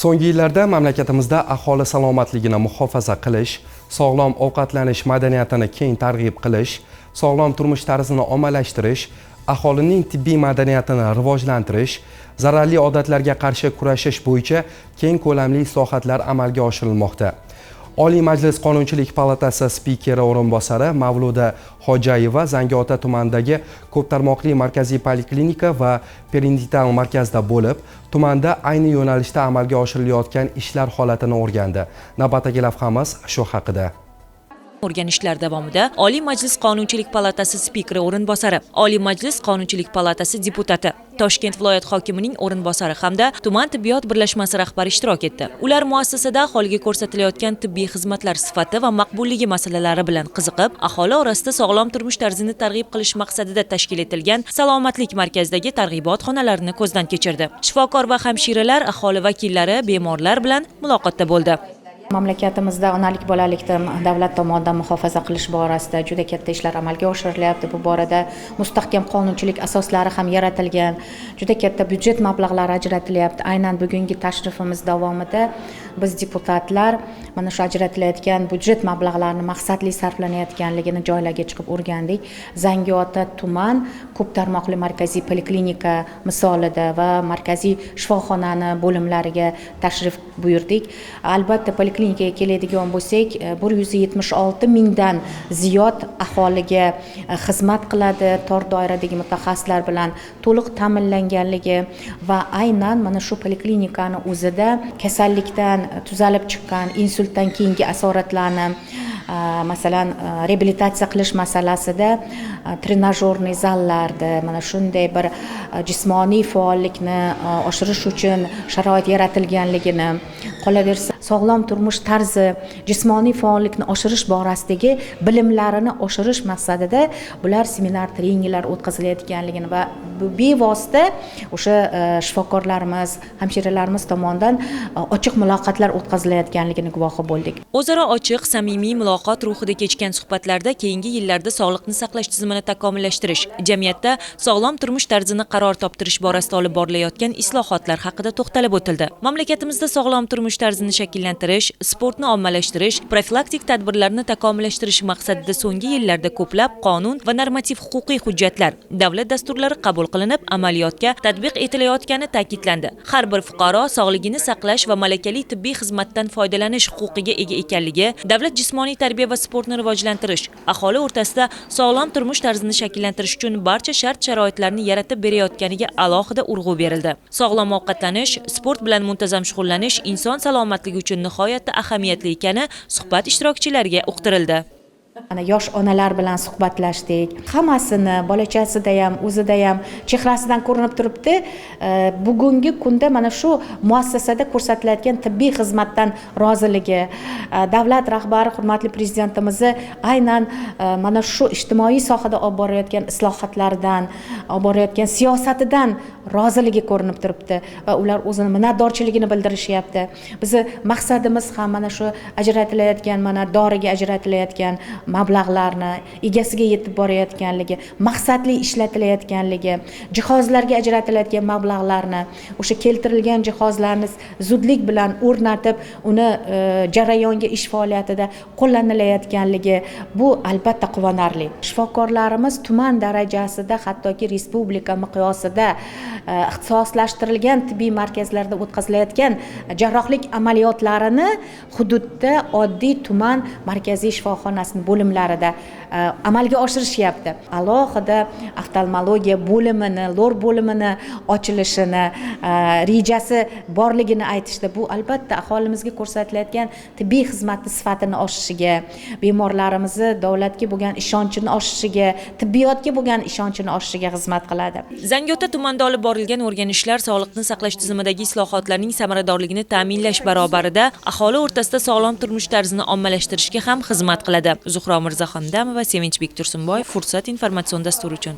So'nggi yillarda mamlakatimizda aholi salomatligini muhofaza qilish, sog'lom ovqatlanish madaniyatini keng targ'ib qilish, sog'lom turmush tarzini ommalashtirish, aholining tibbiy madaniyatini rivojlantirish, zararli odatlarga qarshi kurashish bo'yicha keng ko'lamli islohotlar amalga oshirilmoqda. Oliy Majlis Qonunchilik palatasi spikeri o'rinbosari Mavluda Xojayeva Zangiota tumanidagi ko'p tarmoqli markaziy poliklinika va perinatal markazda bo'lib, tumanda ayni yo'nalishda amalga oshirilayotgan ishlar holatini o'rgandi. Navbatdagi lavhamiz shu haqida. O'rganishlar davomida Oliy Majlis Qonunchilik palatasi spikeri o'rinbosari, Oliy Majlis Qonunchilik palatasi deputati, Toshkent viloyat hokimining o'rinbosari hamda tuman tibbiyot birlashmasi rahbari ishtirok etdi. Ular muassasada aholiga ko'rsatilayotgan tibbiy xizmatlar sifati va maqbulligi masalalari bilan qiziqib, aholi orasida sog'lom turmush tarzini targ'ib qilish maqsadida tashkil etilgan salomatlik markazidagi targ'ibot xonalarini ko'zdan kechirdi. Shifokor va hamshiralar aholi vakillari, bemorlar bilan muloqotda bo'ldi. Mamlakatimizda onalik bolalikni davlat tomonidan muhofaza qilish borasida juda katta ishlar amalga oshirilyapti. Bu borada mustahkam qonunchilik asoslari ham yaratilgan, juda katta byudjet mablag'lari ajratilyapti. Aynan bugungi tashrifimiz davomida biz, deputatlar, mana shu ajratilayotgan byudjet mablag'larini maqsadli sarflanayotganligini joylarga chiqib o'rgandik. Zangiota tuman ko'p tarmoqli markaziy poliklinika misolida va markaziy shifoxonani bo'limlariga tashrif buyurdik. Albatta, poliklinikaga keladigan bo'lsak, 176 mingdan ziyod aholiga xizmat qiladi, tor doiradagi mutaxassislar bilan to'liq ta'minlanganligi va aynan mana shu poliklinikani o'zida kasallikdan tuzalib chiqqan, insultdan keyingi asoratlarni, masalan, reabilitatsiya qilish masalasida тренажёрный zallarda mana shunday bir jismoniy faollikni oshirish uchun sharoit yaratilganligini, qolaversa, sog'lom turmush tarzi, jismoniy faollikni oshirish borasidagi bilimlarini oshirish maqsadida bular seminar treninglar o'tkazilayotganligini va bevosita o'sha shifokorlarimiz, hamshiralarimiz tomonidan ochiq muloqotlar o'tkazilayotganligini guvohi bo'ldik. O'zaro ochiq, samimiy muloqot ruhida kechgan suhbatlarda keyingi yillarda sog'liqni saqlash tizimini takomillashtirish, jamiyatda sog'lom turmush tarzini qaror toptirish borasida olib borilayotgan islohotlar haqida to'xtalib o'tildi. Mamlakatimizda sog'lom turmush tarzini shakllantirish, sportni ommalashtirish, profilaktik tadbirlarni takomillashtirish maqsadida so'nggi yillarda ko'plab qonun va normativ huquqiy hujjatlar, davlat dasturlari qabul qilinib, amaliyotga tatbiq etilayotgani ta'kidlandi. Har bir fuqaro sog'ligini saqlash va malakali tibbiy xizmatdan foydalanish huquqiga ega ekanligi, davlat jismoniy tarbiya va sportni rivojlantirish, aholi o'rtasida sog'lom turmush tarzini shakllantirish uchun barcha shart-sharoitlarni yaratib berayotganiga alohida urg'u berildi. Sog'lom ovqatlanish, sport bilan muntazam shug'ullanish inson salomatligi uchun nihoyatda ahamiyatli ekani suhbat ishtirokchilariga uqtirildi. Ana yosh onalar bilan suhbatlashdik. Hammasini bolachasida ham, o'zida ham chehrasidan ko'rinib turibdi. Bugungi kunda mana shu muassasada ko'rsatilayotgan tibbiy xizmatdan roziligi, davlat rahbari, hurmatli prezidentimizni aynan mana shu ijtimoiy sohada olib borayotgan islohotlardan, olib borayotgan siyosatidan roziligi ko'rinib turibdi va ular o'zini minnatdorchiligini bildirishyapti. Bizni maqsadimiz ham mana shu ajratilayotgan, mana doriga ajratilayotgan mablag'larni egasiga yetib borayotganligi, maqsadli ishlatilayotganligi, jihozlarga ajratilayotgan mablag'larni, o'sha keltirilgan jihozlarni zudlik bilan o'rnatib, uni jarayonga, ish faoliyatida qo'llanilayotganligi, bu albatta quvonarli. Shifokorlarimiz tuman darajasida, hattoki respublika miqyosida ixtisoslashtirilgan tibbiy markazlarda o'tkazilayotgan jarrohlik amaliyotlarini hududda oddiy tuman markaziy shifoxonasining bo'limlarida amalga oshirishyapti. Alohida oftalmologiya bo'limini, lor bo'limini ochilishini rejasi borligini aytishdi. Bu albatta aholimizga ko'rsatilayotgan tibbiy xizmatni sifatini oshishiga, bemorlarimizni davlatga bo'lgan ishonchini oshishiga, tibbiyotga bo'lgan ishonchini oshishiga xizmat qiladi. Zangiota tumanida olib borilgan o'rganishlar sog'liqni saqlash tizimidagi islohotlarning samaradorligini ta'minlash barobarida aholi o'rtasida sog'lom turmush tarzini ommalashtirishga ham xizmat qiladi. Zuhro Mirzaxondamova, Sevinchbek Tursunboyev, Fursat informatsion dasturi uchun.